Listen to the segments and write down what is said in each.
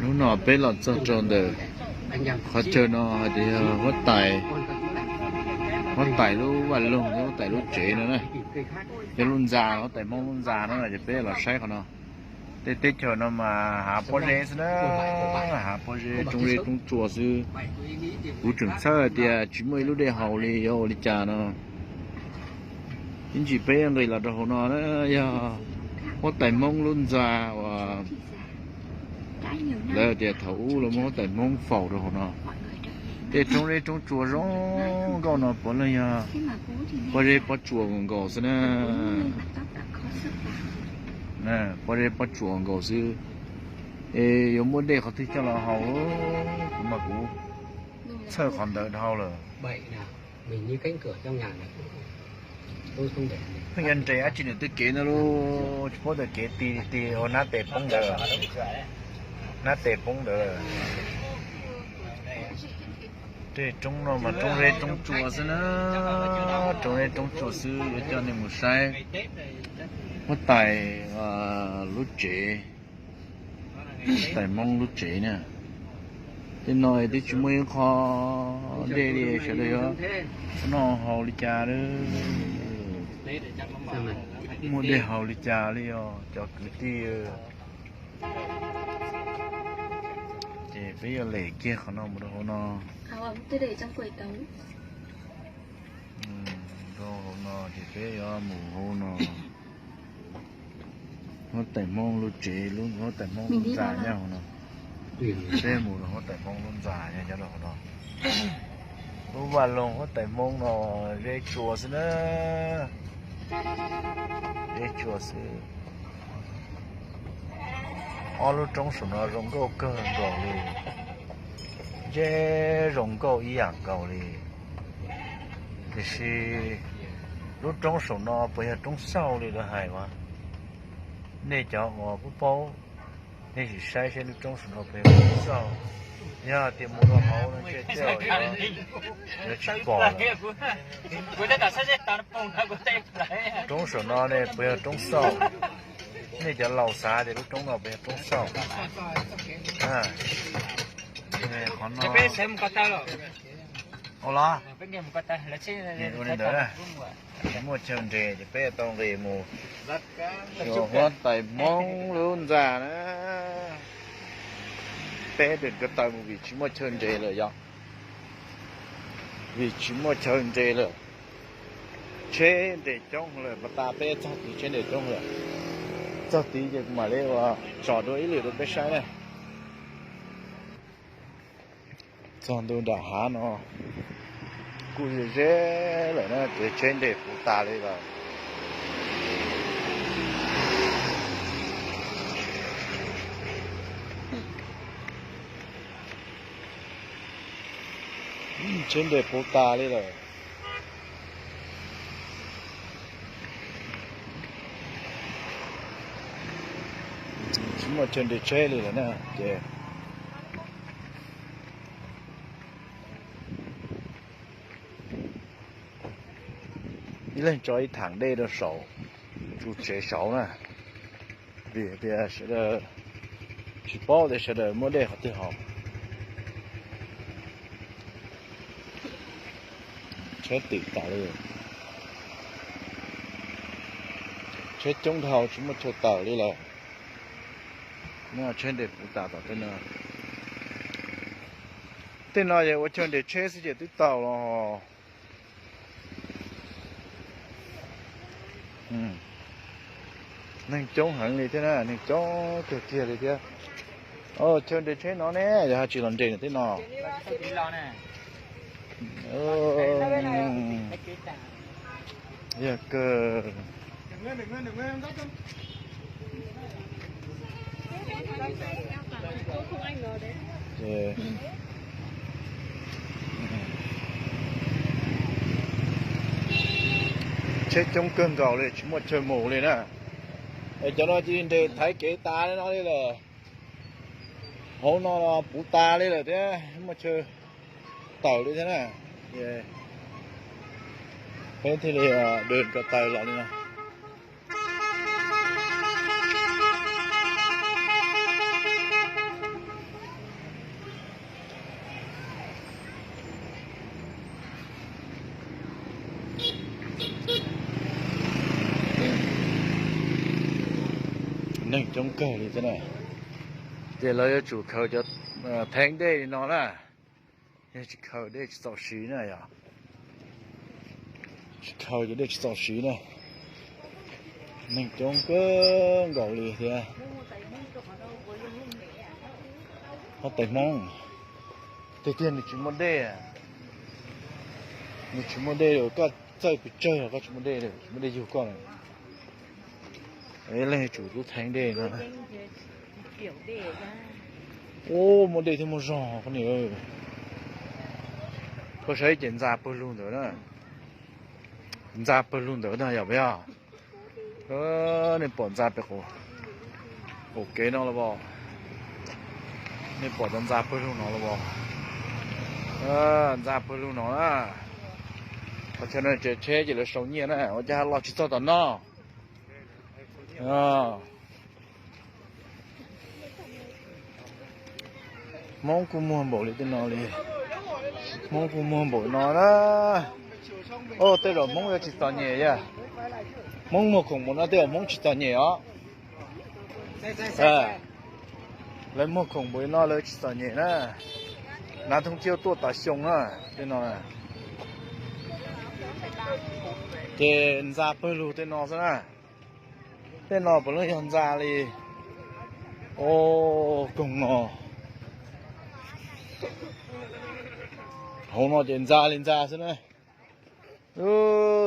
Hnub no peb los txog rau ntawm qhov chaw no hais tias yog huab tais, huab tais lub vaj loog thiab huab tais lub tsev no na. Yog lub ntxa, huab tais Hmoob lub ntxa no na, ces peb los saib qhov no. Tej teb chaws no mas hav pob zeb xwb na, hav pob zeb roob zeb roob tsua xwb. Kuv tseem txhawj tias tsis muaj ib lub dej haus li yuav ua li cas no. Ib ntsis peb yuav nqis los rau hauv no na, yog huab tais Hmoob lub ntxa uas lawv tias thaum ub lawv muab huab tais Hmoob faus rau hauv no. Tej roob zeb roob tsua zoo nkauj no puav leej yog pob zeb pob tsua nkaus xwb na. Pob zeb pob tsua nkaus xwb. Es yuav muaj dej qhov twg coj los haus, kuv mas kuv txhawj qhov ntawd dhau lawm. Pheej yuav nres dab tsi nws twb kev ntawd lauj, tsis paub tias kev ti ti ua hnab tes poob ntawd, hnab tes poob ntawd. Tej roob no mas roob zeb roob tsua xwb na, roob zeb roob tsua xwb. Yuav coj nej mus saib huab tais lub tsev, huab tais Hmoob lub tsev na. Tej no twb tsis muaj ib qho dej li, sawv daws yuav noj haus li cas, muaj dej haus li cas li os cov kwv tij. Ces peb yuav lem kiag qhov no mus rau hauv no. Rau hauv no ces peb yuav mus hauv no. Huab tais Hmoob lub tsev, huab tais Hmoob lub ntxa nyob hauv no. Peb mus rau huab tais Hmoob lub ntxa nyob rau hauv no. Lub vaj loog huab tais Hmoob no zeb tsua xwb na, zeb tsua xwb. Ob lub roob saum no zoo nkauj kawg nkaus li, zeb zoo nkauj ib yam nkaus li. Tiam sis lub roob saum no puas yog roob xauj li lawv hais as? Nej cov uas paub paub, nej sim saib saib lub roob saum no puas yog roob xauj. Yog tias mus rau hauv no ntshe tej zaum yuav tsis pom lawm. Roob saum no ne puas yog roob xauj? Nej cov laus xav tias lub roob no puas yog roob xauj? Qhov no, ua li ntawd, tsis muaj chaw nres ces peb tau nqis mus rau huab tais Hmoob lub ntxa na. Peb tes ko taw mus vim tsis muaj chaw nres lawm yog, vim tsis muaj chaw nres lawm. Tsheb nres coob lawm, pas tas peb txog tid tsheb nres coob lawm. Txog tid ces kuv mam li ua tso dua ib lwm rau peb saib na. Txog ntua nram hav no kuj ze ze lawm na, ces tsheb nres puv tas li lawm. Tsheb nres puv tas li lawm. Tsis muaj chaw nres tsheb li lawm na ces ib leeg tso ib tham dej rau saum ru tsev saud na, vim tias sawv daws tsis paub tias sawv daws muaj dej qhov twg haus. Tsheb twm tas li, tsheb coob dhau tsis muaj chaw tawm li lawm. Tsheb nres puv tas tom tej no. Tej no yog ua chaw nres tsheb xwb ces twb tau los. Neeg coob heev li thiab na, neeg coob kawg kiag li thiab. Chaw nres tsheb no ne yog hais tsis los nres nram tej no. Yog kawg. Tsheb coob kawg nkaus li tsis muaj chaw mus li na. Es cov no cia li nres thaiv kev tas li no li lawm. Hauv no los puv tas li lawm thiab, muaj chaw tawm li thiab na. Peb thiaj li dwm ko taw los li no. Neeg coob kawg li thiab na. Ces lawv yuav tsum khaws cov theeb dej li no na. Yog tsis khaws dej tsis txaus siv na yog. Tsis khaws cov dej tsis txaus siv na. Neeg coob kawg nkaus li thiab. Huab tais Hmoob, tiag tiag nws tsis muaj dej. Nws tsis muaj dej, koj txawj pes tsawg koj tsis muaj dej, tsis muaj dej yug koj. Leej yuav tsum tub theeb dej no. Ub, muaj dej thiab muaj zog koj niam. Koj saib ces ntxa pawg lug ntawd na. Ntxa pawg lug ntawd na yog puas yog? Nej pom ntxa pem qaum kev no los as? Nej pom cov ntxa pawg lug no los as? Ntxa pawg lug no na. Qhov chaw no tsev tsheb ces lawv sau nyiaj na, ua cas los tsis txog tom no. Hmoob kuj muag npaum li tej no li. Hmoob kuj muag npaum no na. Oj, tej zaum Hmoob yuav tsis txom nyem yog. Hmoob muag khoom npaum no tej zaum Hmoob tsis txom nyem os. Lawv muag khoom npaum li no lawv tsis txom nyem na. Nav thooj thiaj tuaj tas xyoo na, tej no. Ces ntxa pawg lug tej no xwb na. Tej no puav leej yog ntxa li. Oj, koog no. Hauv no ces ntxa li ntxa xwb na.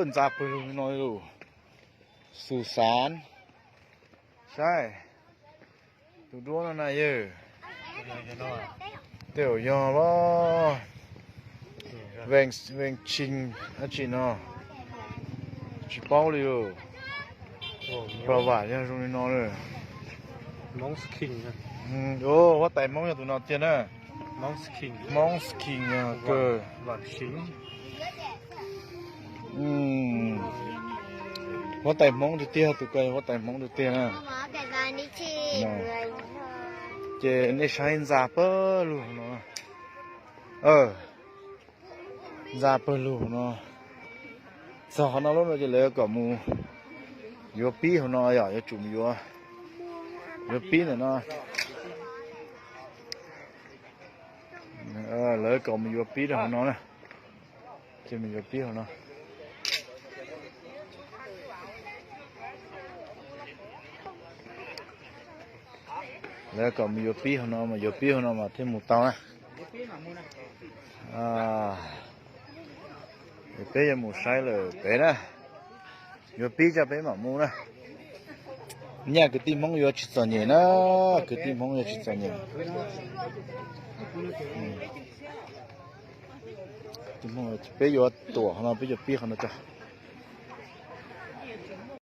Ntxa pawg lug no lus. Xus xav saib tus duab no na yawg. Tej zaum yog los. Vees tshis dab tsi no tsis paub li lus. Pab vam yog zoo li no. Huab tais Hmoob yog tus no tiag na. Hmoob King yog kawg. Huab tais Hmoob tiag tiag, tus ko huab tais Hmoob tiag tiag na. Ces nej saib ntxa pawg lug no. Ntxa pawg lug no. Txog qhov no lub no ces lawv kom mus yuav pib hauv no yom, yuav tsum mus yuav pib ntawm no. Lawv kom mus yuav pib rau hauv no na. Ces mus yuav pib hauv no. Lawv kom mus yuav pib hauv no mas yuav pib hauv no mas thiaj mus tau na. Peb yuav mus saib lawm peb na. Yuav pib coj peb mam mus na. Nyaj kwv tij Hmoob yuav tsis txom nyem na. Kwv tij Hmoob yuav tsis txom nyem. Peb yuav tuam qhov no, peb yuav pib qhov no tso.